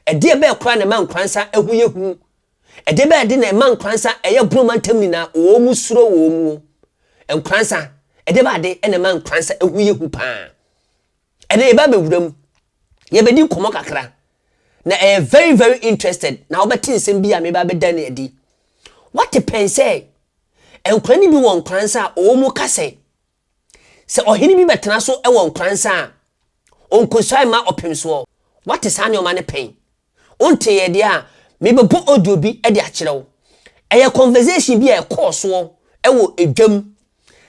Ɛdeɛ bɛɛ koraa na ɛma Nkoransa ho yɛ hu? Ɛdeɛ bɛɛ de na ɛma Nkoransa ɛyɛ Bono mantam nyinaa wɔn mu suro wɔn mu? Nkoransa, ɛdeɛ bɛɛ ade na ɛma Nkoransa ho yɛ hu paa? Ɛnɛ yɛba abɛwura mu, yɛbɛdi nkɔmmɔ kakra. Na ɛyɛ very very interested na wobɛte nsɛm bi a meba abɛda no adi. Woate pɛn sɛ nkora no bi wɔ Nkoransa a wɔn mu ka sɛ, sɛ ɔhene bi bɛtena so wɔ Nkoransa a, ɔnkɔsuae mma ɔpem soɔ. Woate saa nneɛma no pɛn? Wonteeɛ deɛ a, mebɛbɔ audio bi de akyerɛ wo. Ɛyɛ conversation bi a ɛkɔɔ soɔ wɔ edwam.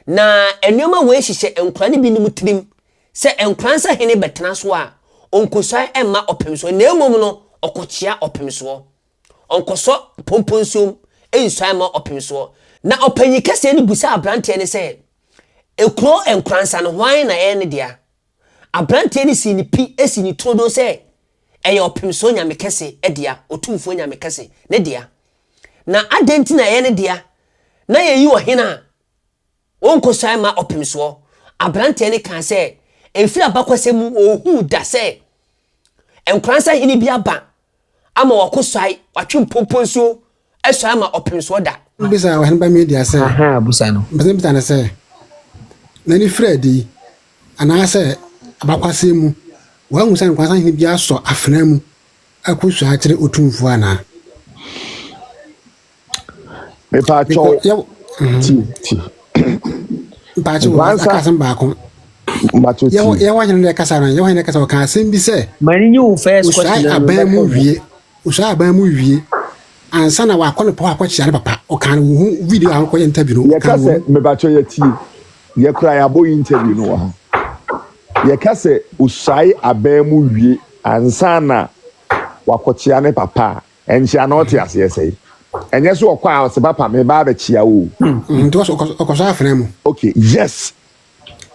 Na nneɛma wei hyehyɛ nkora no binom tirim sɛ Nkoransa hene bɛtena so a, ɔnkɔsuae mma ɔpem soɔ, na mmom no, ɔkɔkyea ɔpem soɔ. Ɔnkɔsɔ pɔmpɔnsuom nsuae mma ɔpem soɔ. Na ɔpanyin kɛseɛ no bisaa aberanteɛ no sɛ, Ekuro Nkoransa no, hwan na ɛyɛ ne dea? Aberanteɛ no sii ne pi sii ne turodoo sɛ, Ɛyɛ ɔpemsoɔ Nyame kɛse dea, Otumfoɔ Nyame kɛse, ne dea. Na adɛn nti na ɛyɛ ne dea? Na yɛyi ɔhene a ɔnkɔsuae mma ɔpemsoɔ. Aberanteɛ no kaa sɛ, Ɛmfiri abakɔsɛm mu ɔnhuu da sɛ Nkoransa hene bi aba ama wakɔsuae, watwe mpɔmpɔnsuo asuae ama ɔpemsoɔ da. Bisa ɔhene ba Media sɛ, Aha, busa no. Mepɛ sɛ mebisa no sɛ, n'ani firi adi, anaasɛ abakwasɛm mu, wahu sɛ Nkoransa hene bi asɔ afena mu akɔsua akyerɛ Otumfoɔ anaa? Mepaakyɛw, Mekɔ, yɛ, tie, tie. mpaakye wɔ Nkoransa, aka asɛm baako. mpakyɛw Yɛwɔ tie. yɛwɔ hene no ɛkasa no, yɛwɔ hene ɛkasa ɔka asɛm bi sɛ, Ma ne nye wo first osuae question no aban mu bɛkɔ ho. wie, osuae aban mu wie, ansa na wakɔ ne pɔ akɔkyea ne papa. Ɔka no wɔ ho video a ɔkɔyɛ interview no, Yɛka ɔka no wɔ sɛ, mu. mepakyɛw yɛtie. Yɛkora yɛabɔ interview no wɔ ha. Yɛka sɛ osuae aban mu wie ansa na wakɔkyea ne papa a, ɛnkyea na ɔte aseɛ sɛe. Ɛnyɛ sɛ ɔkɔ a ɔsɛ papa meba abɛkyea wo. Nti ɔkɔsɔ afena mu. Okay, yes.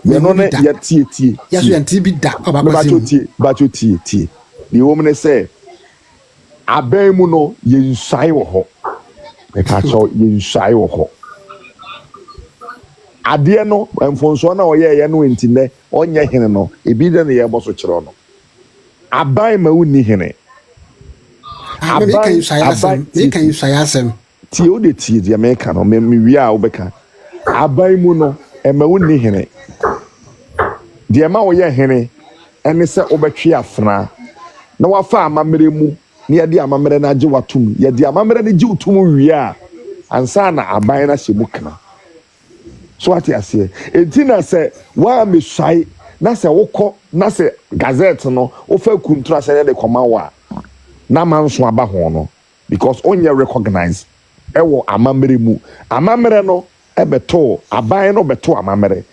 Yɛno Mehu bi ne da. yɛ tie tie Yɛso tie. yɛnte bi da ɔbakwasɛm Mepakyɛw mu. tie, mepakyɛw tie tie. Deɛ ɛwɔ mu ne sɛ aban mu no yɛnsuae wɔ hɔ. Mepakyɛw yɛnsuae wɔ hɔ. Adeɛ no mfonsoɔ no a ɔyɛɛyɛ no nti nnɛ ɔnyɛ hene no ebi dɛ ne yɛbɔ so kyerɛ no. Aban ma wonni hene. Ah, me meka Aban nsuaeɛ aban asɛm. tie Meka tie. nsuaeɛ asɛm. Tie wo de tie deɛ meka no me mewie a wobɛka. Aban mu no ɛma wonni hene. Deɛ ɛma woyɛ hene ɛne sɛ wobɛtwe afena na wafa amammerɛ mu na yɛde amammerɛ no agye w'atom. Yɛde amammerɛ no gye wo tom wie a ansa na aban no ahyɛ mu kena. So ate aseɛ. Enti na sɛ woammɛsuae na sɛ wokɔ na sɛ gazette no wofa kuntunu asɛ ne de kɔma wo a na manso aba ho no because wonyɛ recognize ɛwɔ amammerɛ mu. Amammerɛ no ɛbɛto aban no bɛto amammerɛ.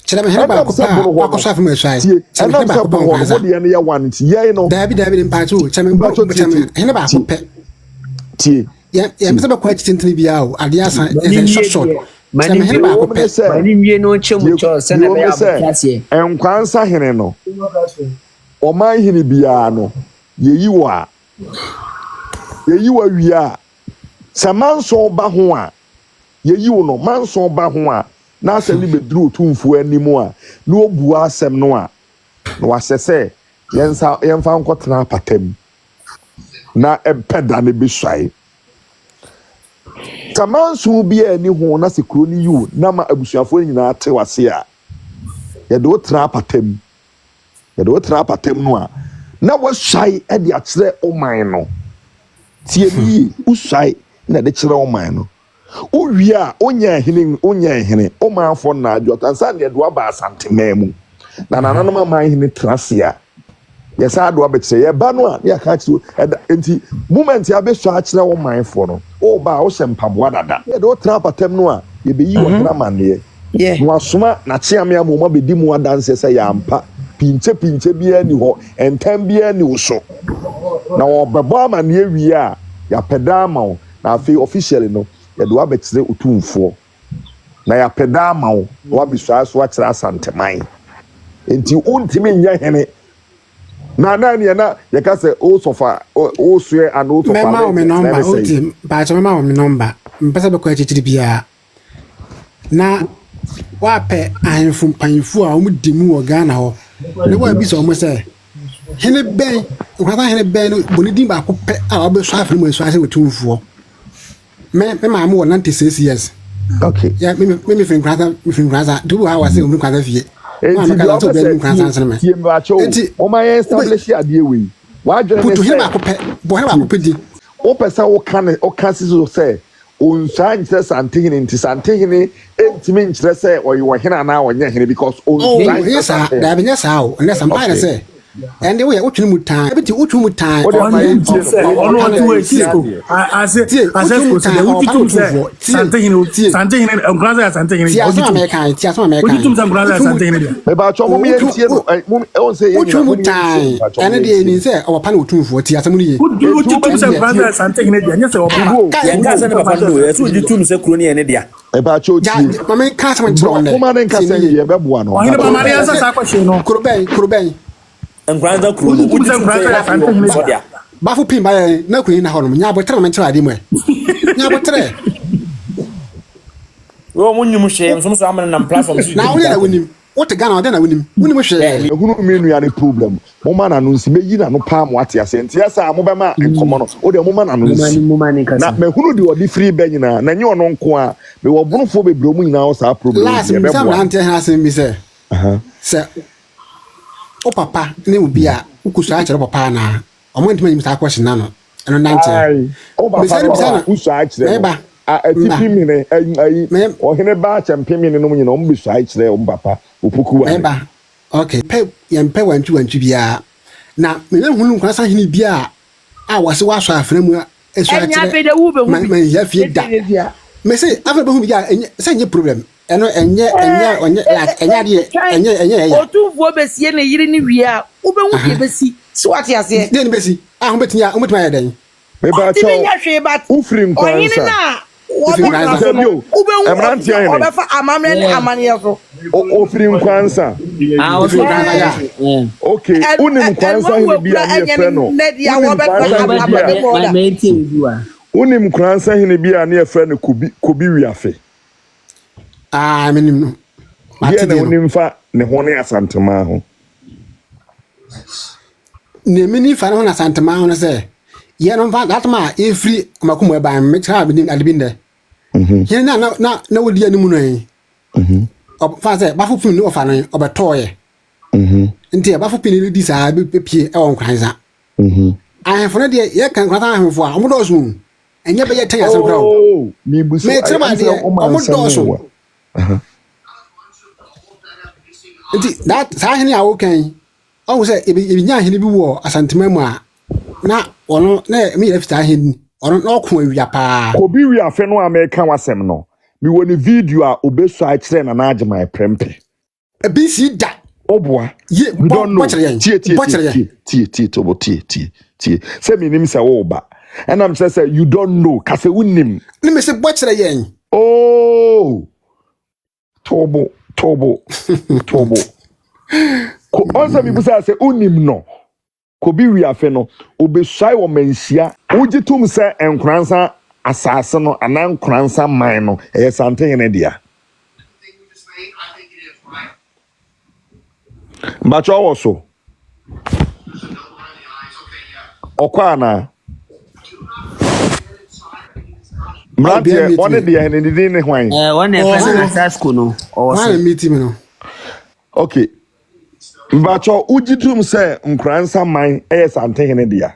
Kyerɛ me hene Ɛnam baako sɛ pɛ a bono hɔ wakɔsɔ no afena mu asuae. tie Kyerɛ me ɛnam hene sɛ baako pɛ bono wɔ hɔ no Nkoransa. mo deɛ no yɛ one nti yɛn no Daabi daabi mpaakye o. Kyerɛ me mpakyɛw tie kyerɛ me tie hene baako tie pɛ. tie Yɛn tie. yɛn pɛ sɛ bɛkɔ akyi tentene biara o. Adeɛ asa Ma ne yɛ nwie short short. deɛ. Ma Kyerɛ ne me hene nwie. Deɛ baako ɛwɔ mu ne pɛ. sɛ Ma ne nwie na ɔnkyɛ mu deɛ kyɛw deɛ sɛnea ɛwɔ mu ɛbɛyɛ ne a sɛ wɔte aseɛ. Nkwansa hene no ɔman hene biara no yɛyi wɔ a yɛyi wɔ awie a sɛ manson ba ho a yɛyi wo no manson ba ho a na asɛm no bɛduru otumfoɔ anim a na ɔbua asɛm no a na wahyɛ sɛ yɛnsa yɛmfa nkɔtena apata mu na ɛpɛ da no bɛsuae. Sɛ manson biara ani ho na sɛ kuro no yi wo na ma abusuafoɔ no nyinaa te wase a yɛde wo tena apata mu. Yɛde wo tena apata mu no a na woasuae de akyerɛ ɔman no. Tie me yie, wosuae na ɛde kyerɛ ɔman no. Wowie a wonyɛ hene wonyɛ hene ɔmanfoɔ no na adwo ansa na yɛde wo aba Asanteman mu. Na nananom aman hene tena ase a yɛsan de wo abɛkyerɛ. Yɛba no a na yɛaka akyerɛ wo ɛda nti moment abɛsua akyerɛ wo manfoɔ no woba a wohyɛ mpaboa dada. Yɛde wo tena apatam no a yɛbɛyi ɔhene amanneɛ na wasoma n'akyeame ama wɔn abɛdi mu adanseɛ sɛ yɛampa pinkyɛ pinkyɛ biara ni hɔ ntam biara ni wo so. Na wɔbɛbɔ amanneɛ wie a yɛapɛ da ama wo na afei officially no yɛde wo abɛkyerɛ otumfoɔ na yɛapɛ da ama wo na wabɛsua so akyerɛ Asanteman. Nti wontumi nyɛ hene na na neɛ na yɛka sɛ wosɔfa wosoɛ ana wosɔfa Mɛma wo me allegiance na nɔmba. ɛne sɛ Wotie mpaakye mɛma wo me nɔmba. Mpɛ sɛ bɛkɔ akyirikyiri biara. Na woapɛ ahemfo mpanyimfo a wɔn di mu wɔ Ghana hɔ. Na woabisa wɔn sɛ Hene bɛn, Nkoranza hene bɛn no bɔ ne din baako pɛ a wabɛsɔ afene mu asuo ase wɔ tumfoɔ. Me maame wɔ 96 years. Okay. Yeah, me firi Nkoranza, me firi Nkoranza. Nti wo ha wɔ sɛ ofiri Nkoranza fie. Enti Maame deɛ ka sɛ ɔpɛ obi sɛ anim Nkoranza tie nsene me. tie mbakyɛ o. Enti Wɔma yɛn wobɛ establish adeɛ wei. W'adwene ne putu hene sɛ baako pɛ, bɔ hene baako tie. pɛ din. Wopɛ sɛ woka ne woka si so sɛ onsua nkyerɛ Santehene nti Santehene ntumi nkyerɛ sɛ ɔyɛ ɔhene anaa ɔnyɛ hene because Oh, onsua ɛnyɛ nkyerɛ saa, Santehene. daabi nyɛ saa o, ɛnyɛ saa. Mpae na Okay. sɛ, ɛnde woyɛ wotwene mu tan, ebi ti wotwene mu tan, Wode ɔpa ma ne Ɔnye yɛntie ntum no. sɛ Ma ɔno ɔpa ɔte ne hɔ ɔnka tie yɛntie Cisco adeɛ. ase tie ase wotwene mu Cisco sɛ tan, deɛ wogye ɔpa ne tom sɛ otumfoɔ, tie Santehene tie Santehene Nkoranza yɛ Santehene tie deɛ wogye asɛm a tom mɛka yi, tie asɛm a mɛka wogye yi, tom sɛ Nkoranza yɛ wotwene mu Santehene deɛ. Mebakyɛ mom wotwene yɛntie no. Mom ɛwɔ sɛ yɛn wotwene nyinaa mu mom yɛntie no. tan, Mebakyɛ mom ɛne deɛ yɛntie ɛnim no. sɛ ɔpa ne otumfoɔ, tie asɛm no yie. Wogye Enti wogye tom sɛ wobɛtumi Ɛndeɛ Nkoranza tie. yɛ Santehene deɛ nyɛ sɛ ɔpapa. Tubo ka Yɛn tubo. ka sɛ ne Sɛ papa ɔfa no kyerɛ do yɛ sɛ ogye Santehene deɛ. tum sɛ kuro no yɛ ne dea. Mebakyɛ gya tie. ma menka asɛm nkyerɛ Bro wo nnɛ, moma ne tie nkasa ne yie. nwie ɛbɛboa no. Ɔhene ba Mebakyɛ ma ne tie. ansa Sɛ saa question no. kuro bɛn Nkoranza kuro no Wogye tom wogye sɛ tum sɛ Nkoranza yɛ yɛ Santehene ɔtumfoɔ dea. dea. Bafo pii ba yɛn na kuro yi na hɔ nom, nya abotrɛ ma menkyerɛ adeɛ mu ɛ. Nya abotrɛ. Wei wɔn nnwom hwee nso nso amena nam platform so Na di wo deɛ na atɛm. wonim, wote Ghana ɔdeɛ na wonim, wonim hwee. Ehunu me nua ne problem. Moma n'ano nsi. Meyi n'ano paa mo ate aseɛ. Nti ɛsɛ a mobɛma nkɔmmɔ no. Wo deɛ moma n'ano Moma nsi. ne moma ne Na nkasa. mahunu deɛ ɔde firi bɛ nyinaa. Na ɛnyɛ ɔno nko a. Mewɔ bonofoɔ bebree ɔmo nyinaa wɔ saa problem Last yi bi. mbisa Ɛbɛboa no. mmeranteɛ ha asɛm bi sɛ, Aha. sɛ wo papa ne obi a wokɔsua akyerɛ wo papa anaa ɔmo ntumi anyim saa question na no ɛno nanteɛ. Ae. Wo papa Bisa no no bisa a no wosua kyerɛ no. mɛba A mba atifi mhene ayi mɛ ɔhene ba akyɛmpem hene nom nyinaa ɔmo besua kyerɛ ɔmo papa opokuware. mɛba okay pɛ yɛmpɛ wantwi wantwi biara na mehunu nkoransa hene bi a a wɔse wasɔ afena mu asu Ɛnyɛ akyerɛ afei de wo bɛhu ma bi. manhia fie da Ɛdeɛ bia. mese afei bɛhu bi a ɛnyɛ sɛ ɛnyɛ problem ɛno ɛnyɛ ɛnyɛ ɔnyɛ like ɛnyɛ adeɛ Twɛn ɛnyɛ ɛnyɛ ɛya otumfoɔ bɛsie ne yere ne wie a wobɛhu deɛ bɛsi so wate aseɛ. deɛ ne bɛsi a ho bɛtumi a ho bɛtumi ayɛ dɛn Ɔntumi Mebakyɛw nyɛ hwee but wofiri ɔhene Nkoranza. no a ɛfiri wɔbɛtena Nkoranza so no Dabi o. wobɛhu Mmeranteɛ sɛ hene. ɔbɛfa amammerɛ ne amanneɛ so. Ofiri Nkwansa. Ah, ɛfiri ɔsɛ Nkoranza yɛ a ɔsɛ. Okay. Wonim Ɛno Nkwansa hene bi awuakura a ne ɛnyɛ yɛfrɛ ne no. nnɛ deɛ a Wonim wɔbɛfa Nkwansa hene bi abɛde a. bɔɔda. Mɛntie obi wa. Wonim Nkwansa hene bi a ne yɛfrɛ no Kobi Kobi Wiafe. ah menim no mate Deɛ na deɛ no wonim fa ne ho ne Asanteman ho. nea menim fa ne ho na Asanteman ho no sɛ yɛ no mfa that ma ɛfiri ɔmakomu ɛban mekyerɛ a menim ade bi nnɛ hene na na na na wɔdi anim no yi ɔfa sɛ bafo pii ne ɔfa no yi ɔbɛtɔɔyɛ nti bafo pii ne di saa bɛpie ɛwɔ Nkoranza ahemfo no deɛ yɛka Nkoranza ahemfo a ɔmo dɔɔso o ɛnyɛ bɛyɛ tɛn asɛm koraa o Oh, mibusu mekyerɛ mu ayɛ sɛ adeɛ ɔma ɔmo nsɛm no dɔɔso wa. nti that saa hene a woka yi ɔhu sɛ ebi ebi nya hene bi wɔ Asanteman mu a na ɔno na meyɛ fi saa hene ɔno na ɔko awia paa. Kobi Wiafe no a meka wasɛm no. Mewɔ ne video a obesu akyerɛ Nana Agyeman Prempeh. Ebi si da Oboa. ye You bɔ don't know. bɔkyerɛ yɛn Tie tie tie bɔkyerɛ yɛn tie tie tie tobo tie tie tie. Sɛ menim sɛ woba. Ɛnam sɛ sɛ you don't know. Ka sɛ wonim. ne me sɛ bɔkyerɛ yɛn. Oh, tobo tobo tobo. Ɔnsɛ mibusa sɛ wonim no. Kobi Wiafe no obesuae wɔ manhyia. Wogye tom sɛ Nkoransa asase no anaa Nkoransa man no ɛyɛ Santehene dea. Mbakyɛ ɔwɔ so. Ɔkɔ anaa? Obiara Mmeranteɛ mute ɔne me. deɛ ne din ne hwan? Wɔn na Ɔwɔ ɛfɛ so no no Asasco no ɔwɔ wɔn na so. mute me no. Okay. Mbakyɛ wogye tom sɛ Nkoransa man ɛyɛ Santehene dea.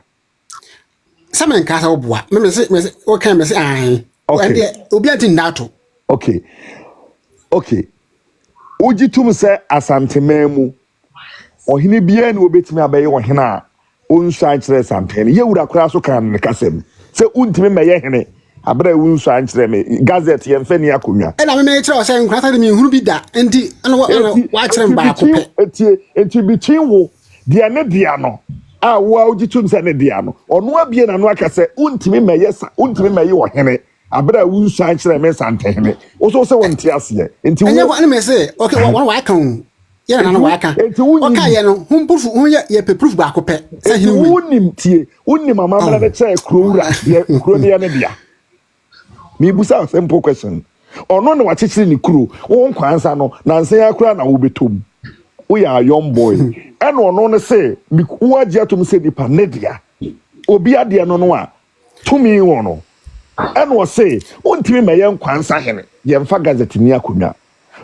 Sɛ me nka sɛ woboa me me se me se woka me se ae. Okay. Ɛndeɛ obiara nti nna ato. Okay. Okay. Wogye tom sɛ Asanteman mu ɔhene biara ni obetumi abɛyɛ ɔhene a onsua nkyerɛ Santehene. Yɛwura koraa so kan ne kasɛm sɛ wontumi mmɛyɛ hene abere a wonsua nkyerɛ me gazette yɛmfa ni akonnwa. Ɛna me mekyerɛ wo sɛ Nkoranza de menhunu bi da nti ɛna wɔ ɛna Eti wakyerɛ me eti baako between pɛ. eti eti between wo deɛ ne dea no a wo a wogye tom sɛ ne dea no ɔno abie n'ano aka sɛ wontumi mmɛyɛ sa wontumi mmɛyɛ ɔhene abere a wonsua nkyerɛ me Santehene. Wo so sɛ wonte aseɛ nti Ɛnyɛ wo wɔ ɛna me se okay wɔn waka o. Yɛ nana nti no wo waka. nti wonim Ɔka yɛ no ho proof ho yɛ yɛ pɛ proof baako pɛ sɛ nti hene wei. wonim tie wonim amammerɛ Oh. no kyerɛ kuro wura deɛ kuro no yɛ ne dea. Mibusa simple question. Ɔno na wakyekyere ne kuro wo nkwansa no nansa yi akora na wobɛtɔ mu. Woyɛ a young boy. Ɛna ɔno no se, wo agye atom sɛ nipa ne dea. Obi adeɛ no no a, tumi wɔ no. Ɛna ɔse, wontumi mmɛyɛ nkwansa hene. Yɛmfa gazette ni akonnwa.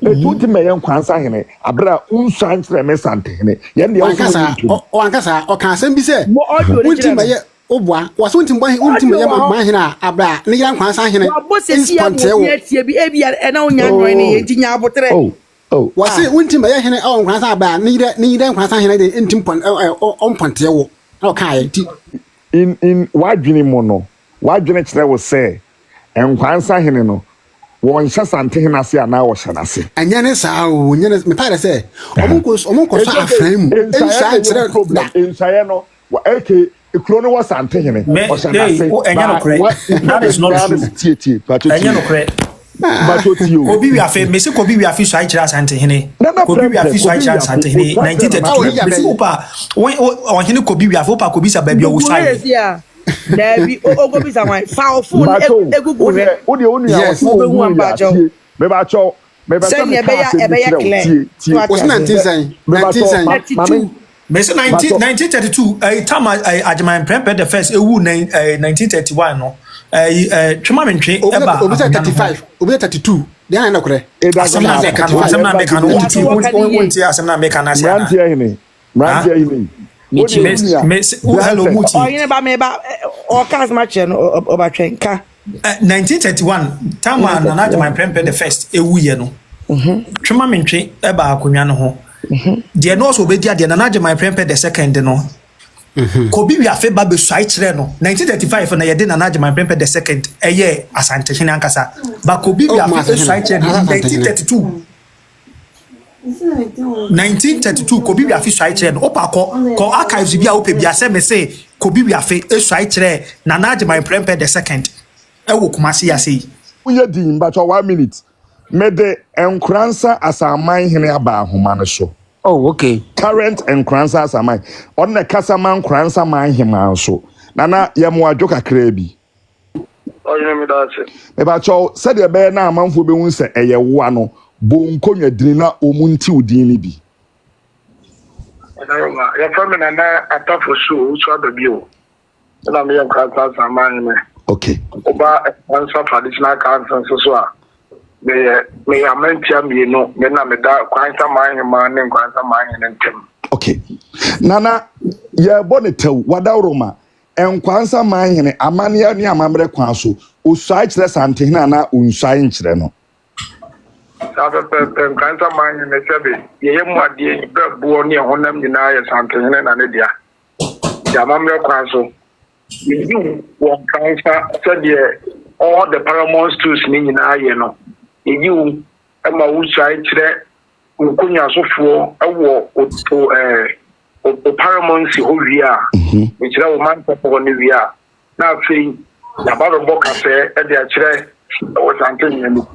Enti wontumi mmɛyɛ nkwansa hene abere a wonsua nkyerɛ me santehene. Yɛn deɛ wo Wanka so saa. wonye ntom. Wanka saa. Ɔka asɛm bi sɛ, Bɔ audio no wontumi kyerɛ no. mmɛyɛ woboa. Wɔse wontumi bɔ wontumi Audio mmɛyɛ wɔ hɔ. manhene a abere a ne yera nkwansa hene Wabɔ sɛsi ama nspɔnteɛ obi wo. atie bi. Ebia ɛna wonya nwɔn ne yɛ Oh, nti nya aboterɛ. oh, oh. Wɔse Ah. wontumi mmɛyɛ hene ɛwɔ nkwansa abere a ne yere ne yere nkwansa hene de ntim pɔn ɛ ɛ ɔmpɔnteɛ wo. Na ɔkaeɛ nti In w'adwene mu no, w'adwene kyerɛ wo sɛ nkwansa hene no, wɔnhyɛ santehene ase anaa wɔhyɛ n'ase? Ɛnyɛ ne saa o, ɛnyɛ ne mepa yɛ sɛ ɔmo nkɔ ɔmo nkɔsɔ It's okay. afran mu Nsuaeɛ nsuae na ɛyɛ wo nkyerɛ problem. da. Nsuaeɛ no, aka kuro no wɔ santehene, Me, ɔhyɛ hey, n'ase. oh, ɛnyɛ Ba nokorɛ. wa That is problem not koraa ne true. sɛ tie tie, patro Ɛnyɛ tie o. nokorɛ. Patro tie o. Kobi Wiafe, mesi Kobi Wiafe suae kyerɛ Asantehene. Nana Kobi Prɛmprɛ, Wiafe suae Kobi kyerɛ Wiafe, Asantehene ɔsuae kyerɛ Nana A 1932. oyi Mesi abɛn. wopa, ɔhene Kobi Wiafe, wopa kobisa baabi a Gugu hwɛ ɔsuaeɛ. sɛsi a. Daabi, okobisa hwan? Fa wo phone no Mbakyɛw, egugu wo hwɛ. deɛ, wo deɛ wo nua Yes. ɔse Wobɛhu ohuu ampa yɛ a, akyɛw. tie. Mebakyɛw, mepɛ sɛ Sɛnea meka ɛbɛyɛ a asɛm bi ɛbɛyɛ kyerɛ wo. clear. Tie, So tie. ate Wɔse aseɛ. 19 Sɛ, sɛn? 19 mebakyɛw, sɛn? ma, ma me, 32. Mesi 19, bakyɛw, 1932, tam a Agyeman Prɛmpɛ the first ewu 1931 no, twema mentwe Obi ɛba sɛ obi sɛ akonnwa no ho. 35, obi sɛ 32. Deɛ na nokorɛ. it doesn't Asɛm na Sɛ meka matter. no, 35. asɛm na Yɛmfa meka no, gyidie. wontie, Yàtò wɔka ne yie. wontie asɛm na meka no ase anaa? Mmeranteɛ hene, Ah? mmeranteɛ hene. Wo deɛ Me, wo nua, me, hello, Johnson. mutie. Ɔyene ba meba ɔka asɛm akyerɛ no ɔbatwɛn ka. 1931 time a Nana Agyeman Prempeh the first ewuiɛ no, twema mentwe ɛba akonnwa no ho. Deɛ na ɔsɛ obɛdi adeɛ Nana Agyeman Prempeh the second no, Kobi Wiafe ba bɛsuae kyerɛ no. 1935 na yɛde Nana Agyeman Prempeh the second ɛyɛ Asantehene ankasa. Ba Kobi Oh, Wiafe Kumasi hene. esuae kyerɛ no in Asantehene. 1932. 1932 Kobi Wiafe suae kyerɛ no. Wopa kɔ kɔ archives bi a wopɛ bi asɛ me se Kobi Wiafe esuae kyerɛ Nana Agyeman Prempeh the second ɛwɔ Kumasi ase yi. Woyɛ din, mpakyɛw, one minute. Mede Nkoransa Asaman hene aba ahoma no so. Oh, okay. Current Nkoransa Asaman. Ɔno na ɛkasa ma Nkoransa man hemaa nso. Nana, yɛ mo adwo kakraa bi. Ɔhene meda ase. Mepakyɛw, sɛdeɛ ɛbɛyɛ na amanfoɔ bɛhu sɛ ɛyɛ woa no, bɔ wo nkonnwa dini na wɔn nte wo din no bi. Ɔdaroma, yɛfrɛ me Nana Atafo Su Owusu Ababio. Ɛna meyɛ Nkoransa Asaman hene. Okay. Woba Nkoransa Traditional Council nso so a, meyɛ meyɛ amantia mmienu. Me na meda Nkoransa Man Hemaa ne Nkoransa Man Hene ntam. Okay. Nana, yɛrebɔ ne tɛw, wadaworoma, Nkwansa man hene, amanneɛ ne amammerɛ kwan so, osuae kyerɛ Santehene anaa onsuae nkyerɛ no? Saa pɛpɛɛpɛ, Nkransa man hene, sɛbe yɛyɛ mu adeɛ yi, berɛboɔ ne ɛhonam nyinaa yɛ Santehene na ne dea. Nti amammerɛ kwan so, yɛyi wo wɔ Nkransa sɛdeɛ all the paramount stools no nyinaa yɛ no, yɛyi wo ma wosuae kyerɛ wo nkonnwasofoɔ wɔ wo wo wo paramountcy hɔ wie a, mekyerɛ wo mantam hɔ no wie a, na afei yɛaba bɛbɔ kasɛɛ de akyerɛ wɔ Santehene no.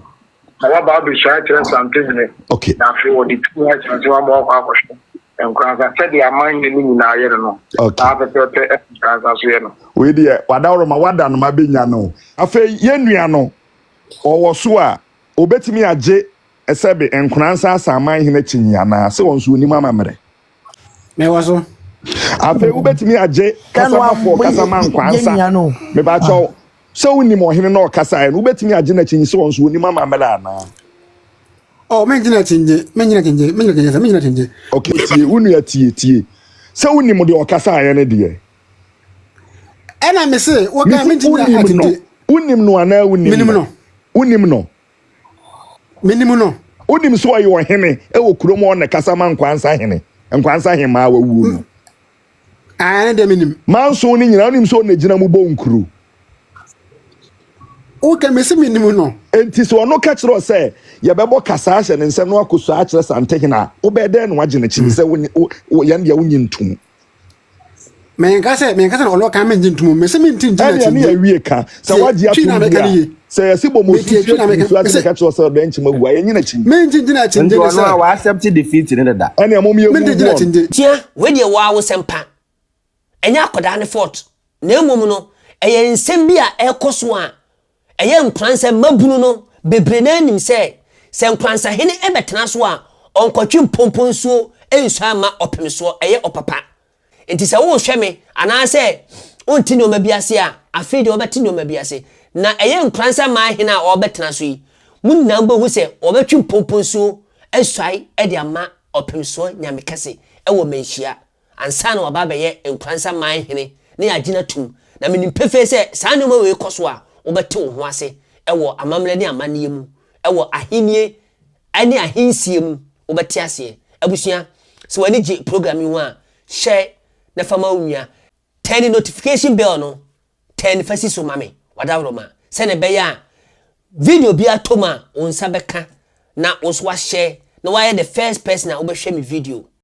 Na waba abɛsua akyerɛ Santehene. Okay. Na afei wɔde tumi akyerɛ sɛ wama wakɔ akɔhwɛ Nkoransa sɛdeɛ aman no nyinaa yɛ no no. Okay. Saa pɛpɛɛpɛ ɛna Nkoransa so yɛ no. Wei deɛ wadaworoma wada no ma bɛnya no. Afei yɛn nua no ɔwɔ so a obetumi agye sɛbe Nkoransa Asaman hene akyinnye anaa? Sɛ wɔn nso wɔnim amammerɛ. Mewɔ so. Afei wobɛtumi agye kasamafoɔ kasa ma nkwansa. Mebakyɛw, sɛ wonim ɔhene na ɔkasaeɛ no, wobɛtumi agye no akyinnye sɛ wɔn nso wɔnim amammerɛ anaa? Oh, mengyina akyinnye, mengyina akyinnye, mengyina akyinnye sɛ mengyina akyinnye. Okay, tie, wo nua tie, tie. Sɛ wonim deɛ ɔkasaeɛ no deɛ. Ɛna me se, woka Mese mengyina wonim no, akyinnye. wonim no anaa wonim Menim no? no. Wonim no. Menim no. Wonim sɛ ɔyɛ ɔhene wɔ kurom hɔ na ɛkasa ma Nkwansa hene, Nkwansa hemmaa wawuo no. Aane deɛ menim. Manson no nyinaa wonim sɛ ɔna gyina mu bɔ nkuro. Woka mese menim no. Enti sɛ ɔno ka kyerɛ wo sɛ yɛbɛbɔ kasaa ahyɛ ne nsam na wakɔsua akyerɛ Santehene a, wobɛyɛ dɛn na wagye no kyim sɛ wo, yɛn deɛ wonye ntom? Menka sɛ menka sɛ ɔno ɔka mengye ntom mese mente ngye Ɛnea ne n'akyinnye. yɛawie ka. Sɛ Tie woagye twi na atom meka deɛ no a, yie. sɛ yɛse bɔ Metie mɔsu twi na tua meka nsuo ase mese meka kyerɛ wo sɛ ɔdɔ nkyem awu a, yɛnye no akyinnye. mente ngye n'akyinnye Nti ne ɔno sɛ a w'accept defeat ne deda. Ɛnea mom yɛ mente move ngye on. n'akyinnye. Tia, wei deɛ waa wo sɛm pa. Ɛnyɛ akwadaa no fault. Na mmom no, ɛyɛ nsɛm bi a ɛrekɔ so a ɛyɛ nkoransa mmabunu no bebree no ara nim sɛ, sɛ nkoransahene bɛtena so a, ɔnkɔtwe mpɔmpɔ nsuo nsuae mma ɔpemsoɔ, ɛyɛ ɔpapa. Enti sɛ worehwɛ me anaasɛ wonte nneɛma bi ase a, afei deɛ wobɛte nneɛma bi ase. Na ɛyɛ Nkoransa man hene a ɔrebɛtena so yi, mo nyinaa mobɛhu sɛ wɔbɛtwe mpɔmpɔnsuo asuae de ama ɔpemsoɔ Nyame kɛse wɔ Manhyia ansa na waba abɛyɛ Nkoransa man hene na yɛagye no atum. Na menim pefee sɛ saa nneɛma wei kɔ so a, wobɛte wo ho ase wɔ amammerɛ ne amanneɛ mu wɔ ahennie ne ahensie mu, wobɛte aseɛ. Abusua, sɛ w'ani gye program yi ho a, hyɛ na fa ma wo nua. Turn notification bell no, turn fa si so ma me, w'adaworoma, sɛdeɛ ɛbɛyɛ a video biara tɔ mu a, wo nsa bɛka na wo nso woahyɛ na woayɛ the first person a wobɛhwɛ me video.